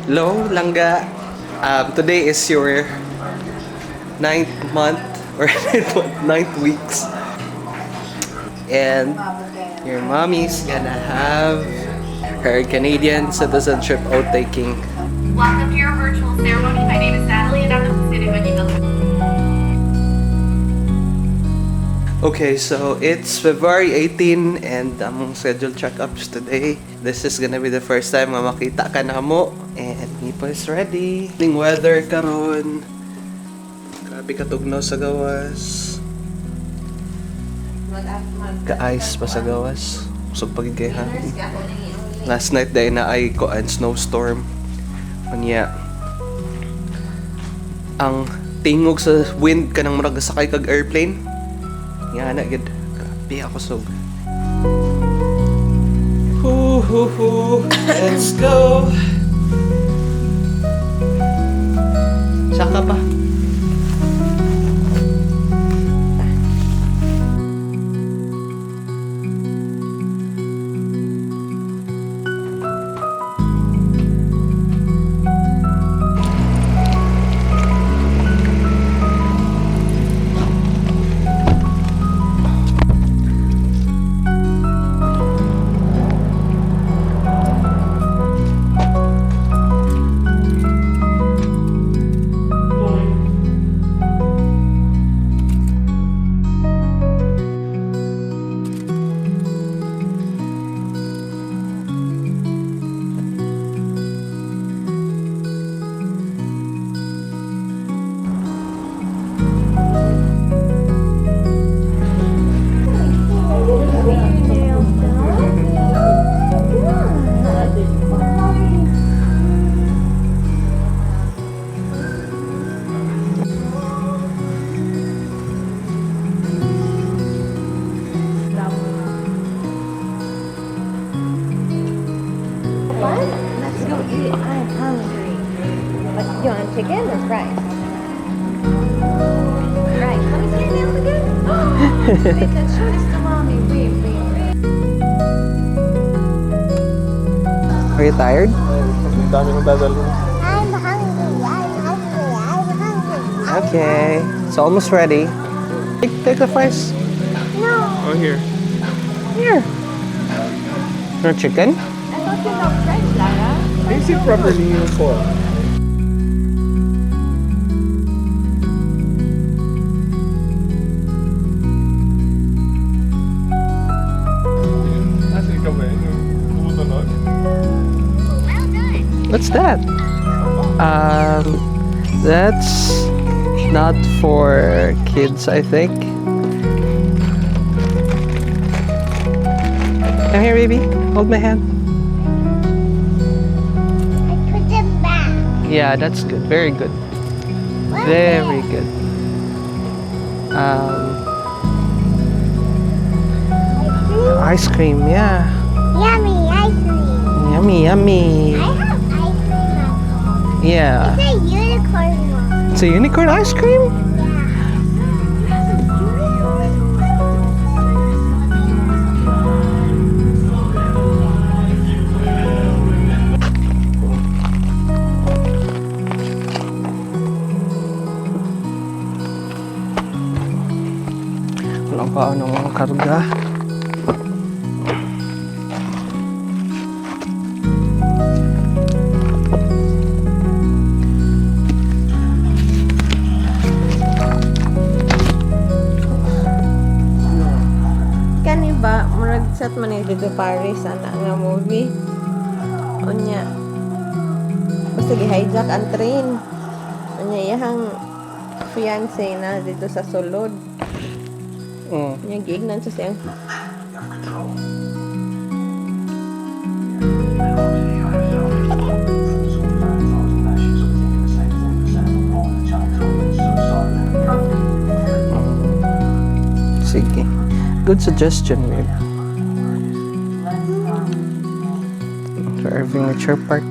Hello, Langga. Today is your ninth month or ninth weeks. And your mommy's gonna have her Canadian citizenship oath taking. Welcome to your virtual ceremony. My name is Natalie and I'm the ceremony. Okay, so it's February 18 and among scheduled checkups today. This is gonna be the first time nga makita ka na mo and Nipo is ready. Ning weather karon. Grabe katugnaw sa gawas. Ka-ice pa sa gawas. Usog pagigayhan. Last night dahil na ay koan snowstorm. Unya ang tingog sa wind kanang murag sakay kag airplane. Nga na gid. Grabe ako sog. Hoo hoo hoo. Let's go. Saka pa. What? Let's go eat. I'm hungry. But you want chicken or fries? Fries. Let me see your nails again. Wait, let's show this to mommy. Wait, wait, wait. Are you tired? Ang dami kong dadalhin. I'm hungry. I'm hungry. I'm hungry. Okay. It's almost ready. Take the fries. No. Oh, here. Here. Your chicken? I thought you love fries, Lara. Can you see properly yung fork? Nasa ikaw ba yun? Yung tumutunog? What's that? That's not for kids, I think. Come here, baby. Hold my hand. I put them back. Yeah, that's good. Very good. What's Very this? good. Ice cream? Ice cream, yeah. Yummy ice cream. Yummy, yummy. I have ice cream at home. Yeah. It's a unicorn one. It's a unicorn ice cream? Yeah. Wala pa anong mga karga. Kani ba, murag set man ni dito Paris, ana nga movie. Unya. Basta gi-hijack ang train. Unya iyang fiancé na dito sa sulod. Unya giignan sa siyang. Sige. Good suggestion, babe. So, Irving Nature Park.